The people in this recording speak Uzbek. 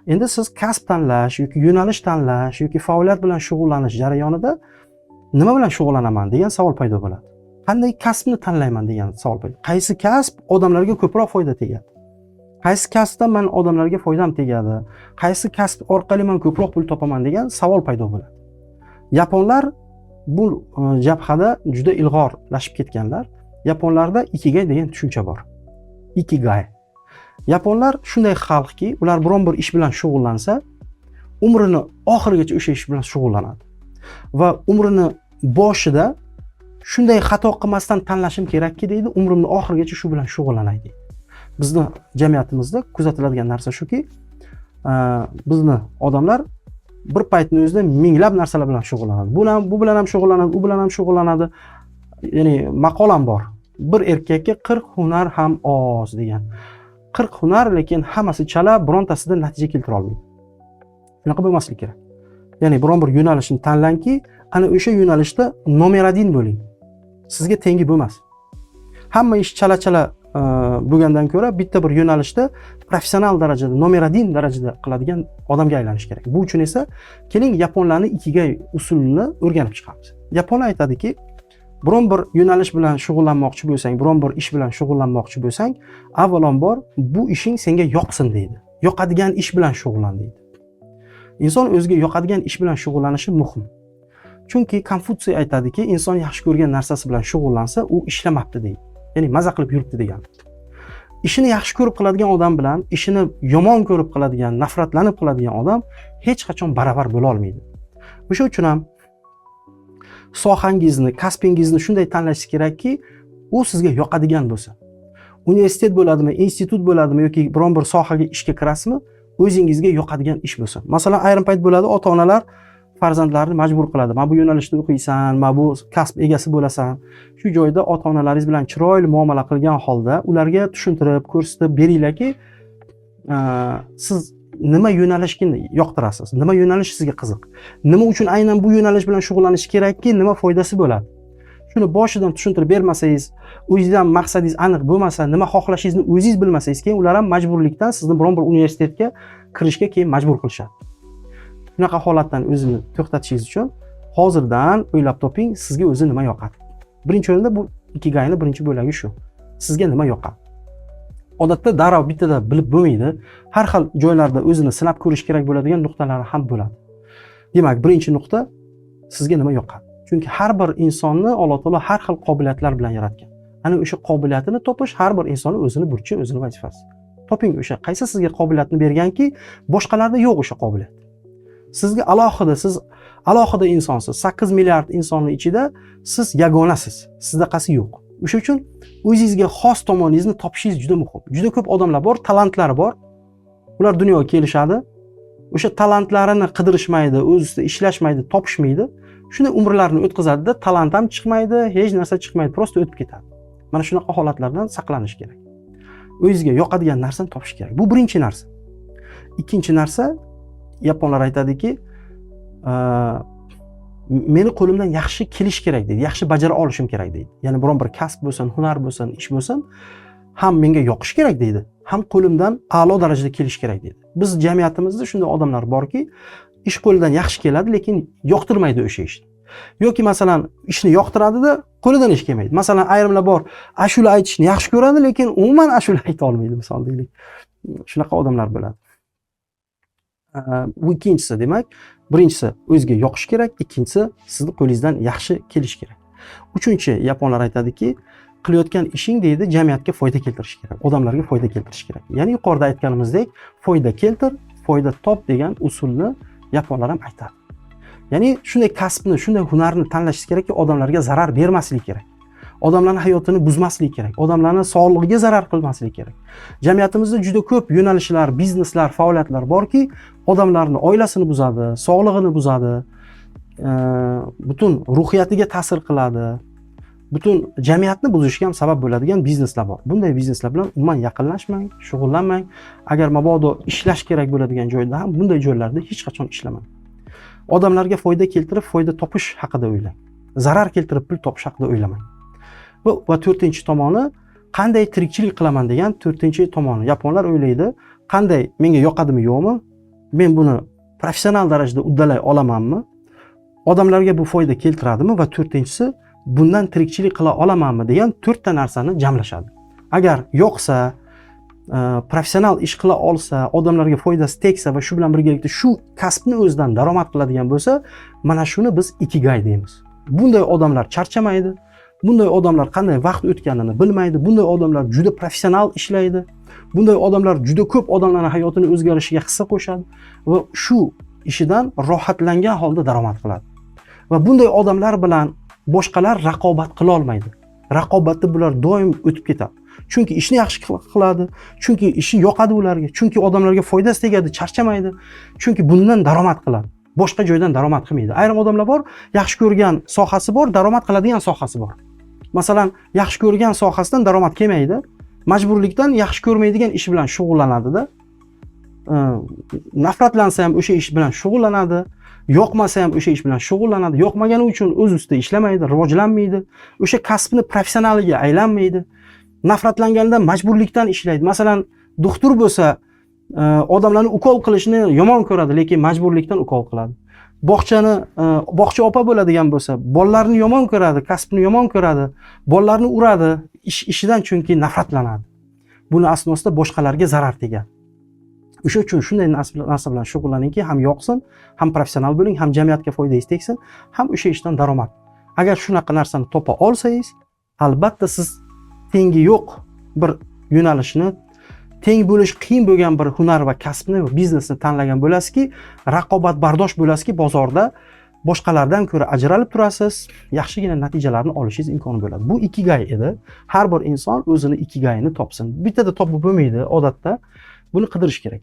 Endi siz kasb tanlash yoki yo'nalish tanlash yoki faoliyat bilan shug'ullanish jarayonida nima bilan shug'ullanaman degan savol paydo bo'ladi. Qanday kasbni tanlayman degan savol paydo. Qaysi kasb odamlarga ko'proq foyda tegadi? Qaysi kasbdan man odamlarga foydam tegadi? Qaysi kasb orqali man ko'proq pul topaman degan savol paydo bo'ladi. Yaponlar bu jabhada juda ilg'orlashib ketganlar. Yaponlarda ikigay degan tushuncha bor. Ikigai. Yaponlar shunday xalqki, ular biron bir ish bilan shug'ullansa, umrini oxirigacha o'sha ish bilan shug'ullanadi. Va umrini boshida shunday xato qilmasdan tanlashim kerakki deydi, umrimni oxirigacha shu bilan shug'ullanay deydi. Bizni jamiyatimizda kuzatiladigan narsa shuki, bizni odamlar bir paytni o'zida minglab narsalar bilan shug'ullanadi. Bu bilan ham shug'ullanadi, u bilan ham shug'ullanadi. Ya'ni maqol ham bor. Bir erkakka 40 hunar ham oz degan. 40 hunar, lekin hammasi chala, birontasida natija keltira olmaydi. Shunaqa bo'lmasligi kerak. Ya'ni biron bir yo'nalishni tanlangki, ana o'sha yo'nalishda номер один bo'ling. Sizga tengi bo'lmas. Hamma ish chala-chala bo'lgandan ko'ra bitta bir yo'nalishda professional darajada, номер один darajada qiladigan odamga aylanish kerak. Bu uchun esa keling, yaponlarni ikigay usulini o'rganib chiqamiz. Yaponlar aytadiki, biron bir yo'nalish bilan shug'ullanmoqchi bo'lsang, biron bir ish bilan shug'ullanmoqchi bo'lsang, avvalambor bu ishing senga yoqsin deydi. Yoqadigan ish bilan shug'ullan deydi. Inson o'ziga yoqadigan ish bilan shug'ullanishi muhim. Chunki Konfutsiy aytadiki, inson yaxshi ko'rgan narsasi bilan shug'ullansa, u ishlamabdi deydi. Ya'ni maza qilib yuribdi degan. Ishini yaxshi ko'rib qiladigan odam bilan ishini yomon ko'rib qiladigan, nafratlanib qiladigan odam hech qachon baravar bo'la olmaydi. O'sha uchun ham sohangizni, kasbingizni shunday tanlashingiz kerakki, u sizga yoqadigan bo'lsa. Universitet bo'ladimi, institut bo'ladimi yoki biron bir sohaga ishga kirasizmi, o'zingizga yoqadigan ish bo'lsa. Masalan, ayrim payt bo'ladi, ota-onalar farzandlarini majbur qiladi. Mana bu yo'nalishda o'qiysan, mana bu kasb egasi bo'lasan. Shu joyda ota-onalaringiz bilan chiroyli muomala qilgan holda ularga tushuntirib, ko'rsatib beringlarki, siz nima yo'nalishni yoqtirasiz, nima yo'nalish sizga qiziq, nima uchun aynan bu yo'nalish bilan shug'ullanish kerakki, nima foydasi bo'ladi. Shuni boshidan tushuntirib bermasangiz, o'zingiz ham maqsadingiz aniq bo'lmasa, nima xohlashingizni o'zingiz bilmasangiz, keyin ular ham majburlikdan sizni biron bir universitetga kirishga keyin majbur qilishadi. Shunaqa holatdan o'zini to'xtatishingiz uchun hozirdan o'ylab toping, sizga o'zi nima yoqadi. Birinchi o'rinda bu ikigayni birinchi bo'lagi shu. Sizga nima yoqadi? Odatda darrov bittada bilib bo'lmaydi. Har xil joylarda o'zini sinab ko'rish kerak bo'ladigan nuqtalari ham bo'ladi. Demak, birinchi nuqta: sizga nima yoqadi? Chunki har bir insonni Alloh taolo har xil qobiliyatlar bilan yaratgan. Ana o'sha qobiliyatini topish har bir insonni o'zini burchi, o'zini vazifasi. Toping o'sha qaysi sizga qobiliyatni berganki, boshqalarda yo'q o'sha qobiliyat. Sizga alohida, siz alohida insonsiz. 8 milliard insonni ichida siz yagonasiz. Sizdaqasi yo'q. O'sha uchun o'zingizga xos tomoningizni topishingiz juda muhim. Juda ko'p odamlar bor, talantlari bor. Ular dunyoga kelishadi. O'sha talantlarini qidirishmaydi, o'z ustida ishlashmaydi, topishmaydi. Shunday umrlarini o'tkazadida, talant ham chiqmaydi, hech narsa chiqmaydi, просто o'tib ketadi. Mana shunaqa holatlardan saqlanish kerak. O'zingizga yoqadigan narsani topish kerak. Bu birinchi narsa. Ikkinchi narsa, yaponlar aytadiki, meni qo'limdan yaxshi kelish kerak deydi, yaxshi bajara olishim kerak deydi. Ya'ni biron bir kasb bo'lsin, hunar bo'lsin, ish bo'lsin, ham menga yoqish kerak deydi, ham qo'limdan a'lo darajada kelish kerak deydi. Biz jamiyatimizda shunday odamlar borki, ish qo'lidan yaxshi keladi, lekin yoqtirmaydi o'sha ishni. Yoki masalan, ishni yoqtiradida, qo'lidan ish kelmaydi. Masalan, ayrimlar bor, ashula aytishni yaxshi ko'radi, lekin umuman ashula ayta olmaydi, misol deylik. Shunaqa odamlar bo'ladi. Bu ikkinchisi. Demak, birinchisi o'ziga yoqish kerak, ikkinchisi sizni qo'lingizdan yaxshi kelishi kerak. Uchinchi, yaponlar aytadiki, qilayotgan ishing deydi, jamiyatga foyda keltirishi kerak, odamlarga foyda keltirishi kerak. Ya'ni yuqorida aytganimizdek, foyda keltir, foyda top degan usulni yaponlar ham aytadi. Ya'ni shunday kasbni, shunday hunarni tanlashingiz kerakki, odamlarga zarar bermaslik kerak, odamlarni hayotini buzmaslik kerak, odamlarni sog'lig'iga zarar qilmaslik kerak. Jamiyatimizda juda ko'p yo'nalishlar, bizneslar, faoliyatlar borki, odamlarni oilasini buzadi, sog'lig'ini buzadi, butun ruhiyatiga ta'sir qiladi, butun jamiyatni buzishga ham sabab bo'ladigan bizneslar bor. Bunday bizneslar bilan umuman yaqinlashmang, shug'ullanmang. Agar mabodo ishlash kerak bo'ladigan joyda ham, bunday joylarda hech qachon ishlamang. Odamlarga foyda keltirib, foyda topish haqida o'ylang, zarar keltirib pul topish haqida o'ylamang. Va to'rtinchi tomoni, qanday tirikchilik qilaman degan to'rtinchi tomoni. Yaponlar o'ylaydi: qanday, menga yoqadimi, yo'qmi. Men buni professional darajada uddalay olamanmi? Odamlarga bu foyda keltiradimi? Va to'rtinchisi, bundan tirikchilik qila olamanmi degan to'rtta narsani jamlashadi. Agar yoqsa, professional ish qila olsa, odamlarga foydasi tegsa va shu bilan birgalikda shu kasbni o'zidan daromad qiladigan bo'lsa, mana shuni biz ikigay deymiz. Bunday odamlar charchamaydi. Bunday odamlar qanday vaqt o'tganini bilmaydi. Bunday odamlar juda professional ishlaydi. Bunday odamlar juda ko'p odamlarning hayotini o'zgarishiga hissa qo'shadi va shu ishidan rohatlangan holda daromad qiladi. Va bunday odamlar bilan boshqalar raqobat qila olmaydi. Raqobatda bular doim o'tib ketadi. Chunki ishni yaxshi qiladi, chunki ishi yoqadi ularga, chunki odamlarga foydasi tegadi, charchamaydi, chunki bundan daromad qiladi. Boshqa joydan daromad qilmaydi. Ayrim odamlar bor, yaxshi ko'rgan sohasi bor, daromad qiladigan sohasi bor. Masalan, yaxshi ko'rgan sohasidan daromad kelmaydi, majburlikdan yaxshi ko'rmaydigan ishi bilan shug'ullanadida. Nafratlansa ham o'sha ish bilan shug'ullanadi, yoqmasa ham o'sha ish bilan shug'ullanadi. Yoqmagani uchun o'z ustida ishlamaydi, rivojlanmaydi, o'sha kasbni professionaliga aylanmaydi. Nafratlangandan majburlikdan ishlaydi. Masalan, doktor bo'lsa, odamlarni ukol qilishni yomon ko'radi, lekin majburlikdan ukol qiladi. Bog'cha opa bo'ladigan bo'lsa, bolalarni yomon ko'radi, kasbni yomon ko'radi, bolalarni uradi, ishidan chunki nafratlanadi. Buni asnosida boshqalarga zarar tegadi. O'sha uchun shunday narsa bilan shug'ullaningki, ham yoqsin, ham professional bo'ling, ham jamiyatga foydangiz tegsin, ham o'sha ishdan daromad. Agar shunaqa narsani topa olsangiz, albatta siz tengi yo'q bir yo'nalishni, teng bo'lish qiyin bo'lgan bir hunar va kasbni va biznesni tanlagan bo'lasizki, raqobatbardosh bo'lasizki, bozorda boshqalardan ko'ra ajralib turasiz, yaxshigina natijalarni olishingiz imkoni bo'ladi. Bu ikigay edi. Har bir inson o'zini ikigayini topsin. Bittada topib bo'lmaydi odatda. Buni qidirish kerak.